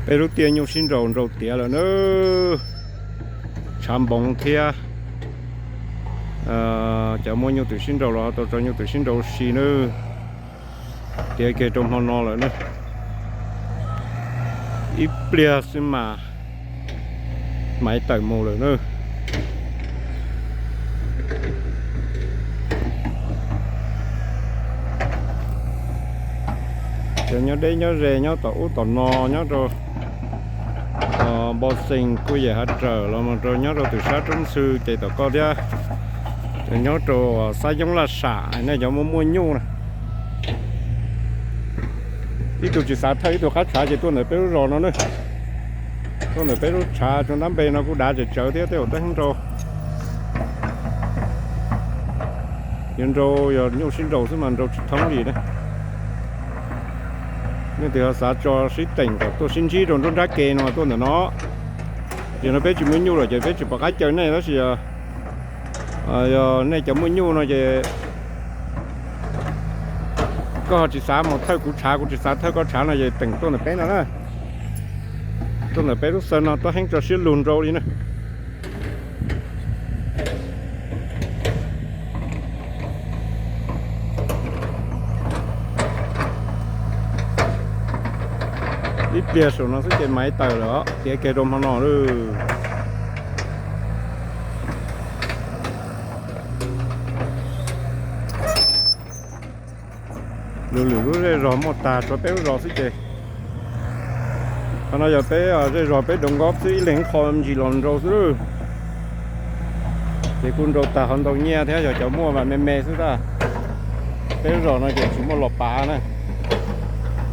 Peb lub tiaj nyuj sib nraus nrau tiav lawm na. Tshav npoov thiab. Cov muaj nyuj twm sib nraus los ho tau tso nyuj twm sib nraus ua si na. Tiav kiag rau hmo no lawm na. Ib pliag xwb mas maiv tawm mus lawm na. Cov nyob deb nyob ze nyob tom ub tom no nyob rau Npo Xees kuj yam hav rawm los mus rau nyob rau tim sab Roob Ntxhw ces tom koj thiab. Cov nyob rau Xab Yoob Laj Sam nej cov muaj muaj nyuj na. Ib tug tsis xav thawj ib tug qab tshav ces tuaj ntawm peb lub zos no na. Tuaj ntawm peb lub tshav Tsuas Ntab Npe no kuj dav tsawv tsawv thiab tej zaum tab heeb nrau. Yuav nrau yog nyuj sib nraus xwb mas nrau tsis thoob li na. Leej twg ho xav tso sib teem kom tuaj sib ntsib rau nruab nrab ke no tuaj ntawm no. Yog no peb tsis muaj nyuj lawm ces peb tsis pom qab caw nej tab sis yog nej cov muaj nyuj no ces koj ho tsis xav mus thawj kuv tshav kuv tsis xav thawj koj tshav no ces teem tuaj ntawm peb no na. Tuaj ntawm peb lub xaw no tuaj heeb tso siab lug nrau li na. Ib pliag saum no xwb ces maiv tawm lawm os, tiav kiag rau hmo no lawm. Luag lwm lub zej zog muaj tag, tshuav peb lub zos xwb ces. Qhov no yog peb zej zog peb doos nkob xwb, ib leeg qho ntsis los nrau xwb. Ces kuj nrau tag qhov ntau nyiaj thiab, yog cov muaj mas me me xwb tab. Peb lub zos no ces tsis muaj los pav na,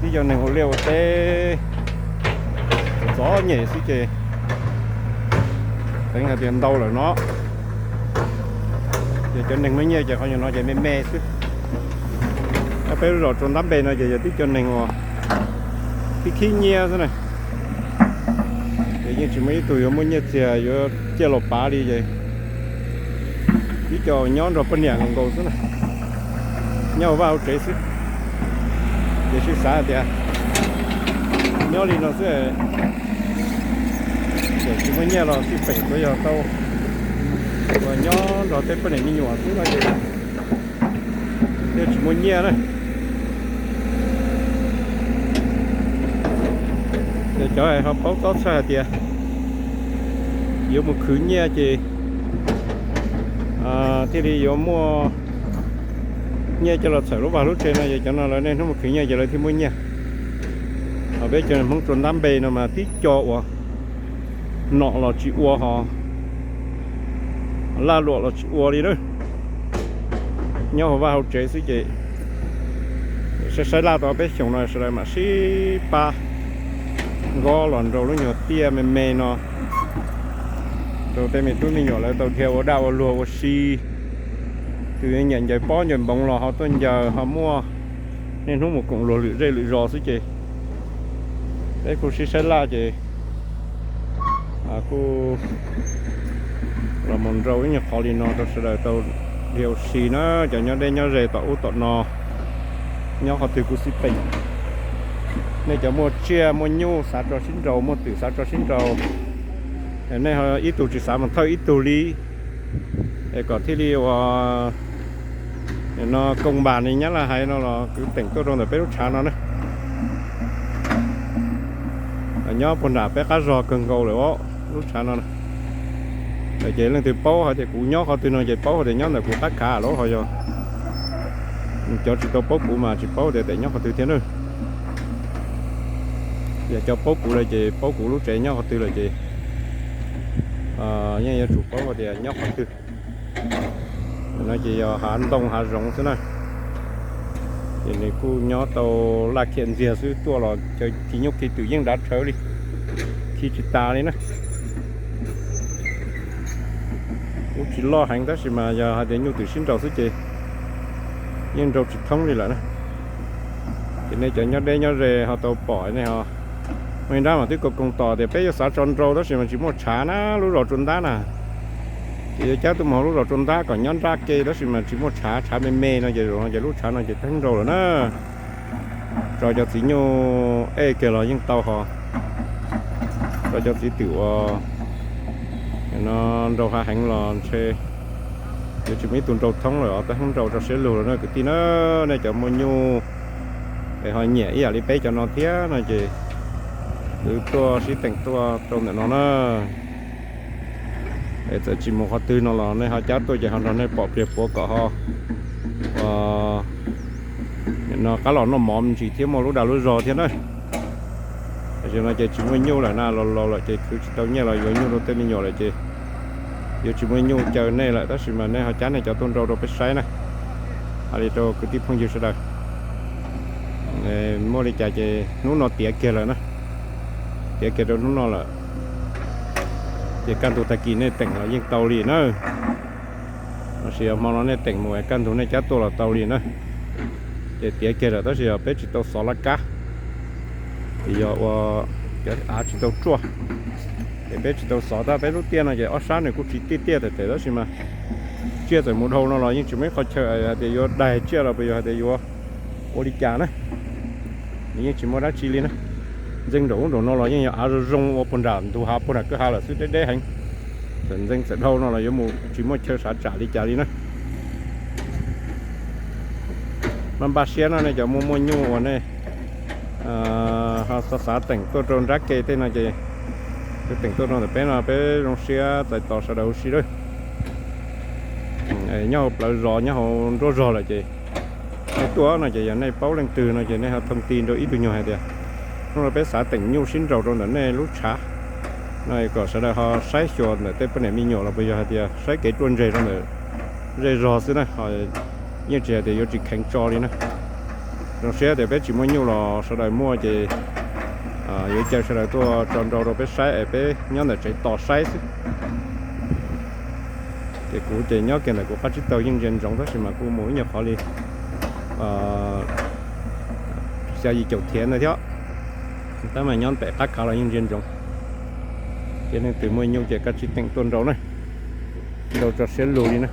tib co neeg ua liaj ua teb txom nyem xwb ces teev hais tias ntau lawm no. Ces cov neeg muaj nyiaj ces qhov nyuag no ces me me xwb. Peb lub zos Tsuas Ntab Npe no ces yog tib co neeg uas khib khib nyiaj xwb na. Ces yeej tsis muaj ib tug yuav muaj nyiaj txiag yuav ciaj los pav li ces tib co nyob nrog poj niam nkaus nkaus xwb na, nyob hauv vaj hauv tsev xwb. Ces sib xav tias nyob li no xwb, tsis muaj nyiaj los sib feem tuav yog tau uas nyob nrog tej poj niam me nyuam xwb no ces thiaj tsis muaj nyiaj na. Ces cov ho paub txob txhawj hais tias yuav mus khwv nyiaj ces thiaj li yuav muaj nyiaj coj los txhawm lub vaj lub tsev no, ces cov no lawv niaj hnub mus khwv nyiaj ces lawv thiaj muaj nyiaj. Ho peb cov Hmoob Tsuas Ntab Npe no mas tib co uas nom los tsis ua ho laj luam los tsis ua li na, nyob hauv vaj hauv tsev xwb ces saib saib laj tau peb xyoos no sawv daws mam sib pab nkob los nrau lub nyuag tiaj me me no rau tej me tub me nyuam lawv tau dhia ua daj ua luag ua si. Tus nyiam ncaws pob ncaws npoov los ho tuaj ncaws ho muaj, niaj hnub mus koom luag lwm zej lwm zos xwb ces peb kuj sib saib laj ces kuj los mus nrau ib nyuag qhov li no rau sawv daws tau dhia ua si na, cov nyob deb nyob ze tom ub tom no, nyob qhov twg kuj sib peem. Nej cov muaj tsiaj muaj nyuj xav tso sib nrau, muaj twm xav tso sib nrau, nej ib tug tsis xav mus thawj ib tug li, es kom thiaj li uas no koom npas ni nyab laj hais no los kwv teem tuaj rau ntawm peb lub tshav no na. Nyob puag nram peb qab zog kawg nkaus lawm os lub tshav no. Ces leej twg paub hais tias kuv nyob qhov twg no ces paub hais tias nyob ntawm kuv qab khav lawm, ho yog cov tsis tau paub kuv mas tsis paub tias nyob qhov twg thiab na. Yog cov paub kuv lawm ces paub kuv lub tsev nyob qhov twg lawm ces yeej yuav tsum paub hais tias nyob qhov twg. No ces yog hav ntoo hav zoov xwb na. Ces nws kuj nyob tau laj khiam ntxiag xwb, tuaj los cov khi nyuj khi twm yeej dav rhawv li, khi tsis tas li na. Kuj tsis loj heev tab sis mas yog hais tias nyuj twm sib nraus xwb ces yeej nrau tsis thoob li lawm na. Ces nej cov nyob deb nyob ze ho tau pom nej ho, muaj ib nrab mas twb koom koom tos tias peb yuav xav tso nrau tab sis mas tsis muaj tshav na, lub zos Tsuas Ntab na. Ces yuav cab tuaj mus hauv lub zos Tsuas Ntab kom nyob nrab ke tab sis mas tsis muaj tshav, tshav me me no ces zaum no ces lub tshav no ces theeb nrau lawm na. Tso cov txiv nyuj ej kiag los yeej tau ho. Cov txiv twm uas no nraus hav heev los ntshe yuav tsis muaj ib tug nraus thoob lawm os, tab heeb nraus rau siab lug lawm na kwv tij na. Nej cov muaj nyuj es ho nyiam ib yam li peb cov no thiab no ces kwv tuaj sib teem tuaj rau ntawm no na. Es txawm tsis mus qhov twg no los nej ho cab tuaj ces ho nrog nej pom pliag puav kom ho no qab los noj mov me ntsis thiab muaj lub dag lub zog thiab na. Tam sim no ces tsis muaj nyuj lawm na, laus laus lawm ces khwv tsis tau nyiaj los yuav nyuj rau tej me nyuam lawm ces yuav tsis muaj nyuj caw nej lawm, tab sis mas nej ho cab nej cov tuaj nrau rau peb saib na. Hais li rau kwv tij phooj ywg sawv daws, muaj li cas ces hnub no tiav kiag lawm na, tiav kiag rau hnub no lawm. Ces kaj ntug tag kis nej teem los yeej tau li na. Los sis hmo no nej teem mus es kaj ntug nej cab tuaj los tau li na. Ces tiav kiag lawm tab sis yog peb tsis tau xov laj kab, vim yog ua cov av tsis tau ruaj, ces peb tsis tau xov tab peb lub tiaj no ces ob sab nws kuj tsis tiaj tiaj them them tab sis mas tsiaj txawm mus dhau no los yeej tsis muaj ib qho chaw hais tias yuav daig tsiaj los puas yog hais tias yuav ua li cas na. Nws yeej tsis muaj dab tsi li na. Ntxeev nraum ub nraum no los yeej yog av zoo zoo ua puag nram ntug hav puag nram kwj ha lawm xwb, deb deb heev. Txawm ntxeev txawm dhau no los yuav mus tsis muaj chaw sav tsam li cas li na. Mas npaj siab no nej cov muaj muaj nyuj uas nej ho xav xav teem tuaj rau nrab ke tej no ces teem tuaj rau ntawm peb no peb zoo siab txais tos sawv daws huv si lawm. Nyob hauv plawv zos nyob hauv nruab zog lawm ces nej tuaj no ces yog nej paub leej twg no ces nej ho thoob ti rau ib tug nyuag hais tias hnub no peb xav teem nyuj sib nraus rau ntawm nej lub tshav no kom sawv daws ho saib xyuas ntawm tej poj niam me nyuam los puas yog hais tias saib kev ruaj ntseg rau ntawm zej zog xwb na, yeej tsis hais tias yuav tsis kheev tso li na. Zoo siab tias peb tsis muaj nyuj los sawv daws muaj ces yuav caw sawv daws tuaj tso nrau rau peb saib es peb nyob ntawm tsev tos saib xwb. Ces kuv ces nyob kiag ntawm kuv qab tsib taug yeej ntsia ntsoov tab sis mas kuj mus ib nyuag qhov li xya yim caum thiav ntawd thiab. Tab mas nyob pem qab khav los yeej ntsia ntsoov. Ces leej twg muaj nyuj ces kav tsij teem tuaj nrau na, nrau tso siab lug li na.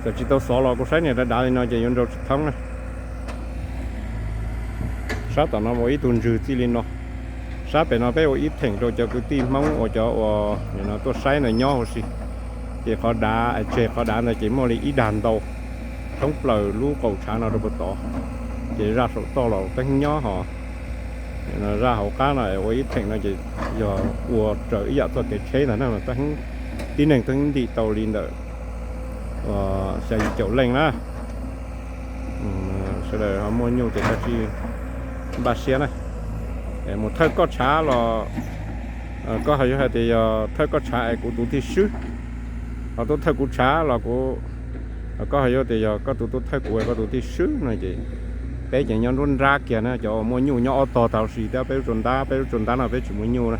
Txawm tsis tau xov los kuv saib niam dav dav li no ces yuav nrau tsis thoob na. Sab tom no ua ib tug ntswg txij li no. Sab pem no peb ua ib theem rau cov kwv tij Hmoob uas cov uas nim no tuaj saib ntawd nyob huv si. Ces qhov dav tseg qhov dav ntawd ces muaj li ib dag ntau thoob plaws lub qaum tshav no rau puag tod. Ces zaj saum toj los teeb nyob hos zaj hauv qab no ua ib theem no ces yog ua raws ib yam txoj kev tsheb ntag na, mas teeb tib neeg teeb ntim tau li ntawm xya yim caum leej na. Sawv daws ho muaj nyuj ces kav tsij npaj siab na. Mus thawj koj tshav los koj ho yuav hais tias yog thawj koj tshav es kuv tus thiaj swb, ho tuaj thawj kuv tshav los kuv, koj ho yuav tias yog koj tus tuaj thawj kuv es koj tus thiaj swb no ces peb ces nyob nruab nrab kiag na, cov uas muaj nyuj nyob ob tog tau si thiab peb lub tsuas ntab, peb lub tsuas ntab no peb tsis muaj nyuj na.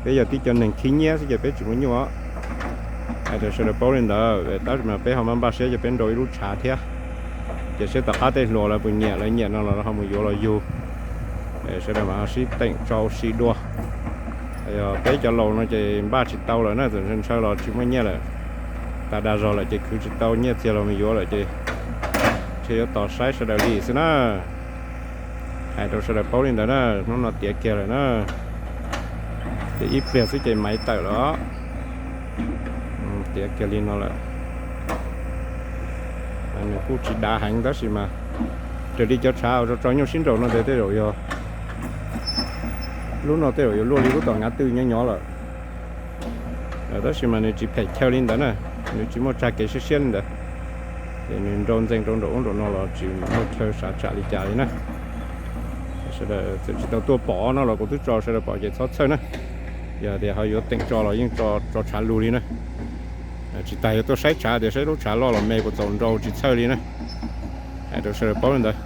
Peb yog tib co neeg khib nyiab xwb ces peb tsis muaj nyuj os. Hais rau sawv daws paub li ntawd, tab sis mas peb ho maj npaj siab ces peb nrau ib lub tshav thiab. Ces seb tom qab tej hluas lawv puas nyiam, lawv nyiam no los ho mus yuav los yug. Sawv daws mas ho sib teem tso ua si dua. Yog peb cov laus no ces npaj tsis tau lawm na, txawm ntshaw ntshaw los tsis muaj nyiaj lawm. Tas dag zog lawm ces khwv tsis tau nyiaj txiag los mus yuav lawm ces ntshe yuav tos saib sawv daws li xwb na. Hais rau sawv daws paub li ntawd na, hnub no tiav kiag lawm na. Ces ib pliag xwb ces maiv tawm lawm os. Tiav kiag li no lawm. Nws kuj tsis dav heev tab sis mas raws li cov tshav uas tso nyuj sib nraus no ces tej zaum yog lub no tej zaum yuav luaj li lub tom ngav twj nyob nyob lawm. Tab sis mas nws tsis phem chaw li ntawd na, nws tsis muaj tsag kev siab siab li ntawd. Ces nws nrau ntxeev rau nraum ub nraum no los tsis muaj chaw sav tsam li cas li na. Sawv daws txawm tsis tau tuaj pom no los kuv twb tso sawv daws pom ces txhob txhawj na. Yog tias ho yuav teem tso los yeej tso tshav lug li na. Tsis tas yuav tuaj saib tshav tias saib lub tshav loj los me puas txaus nrau tsis txhawj li na. Hais rau sawv daws paub li ntawd.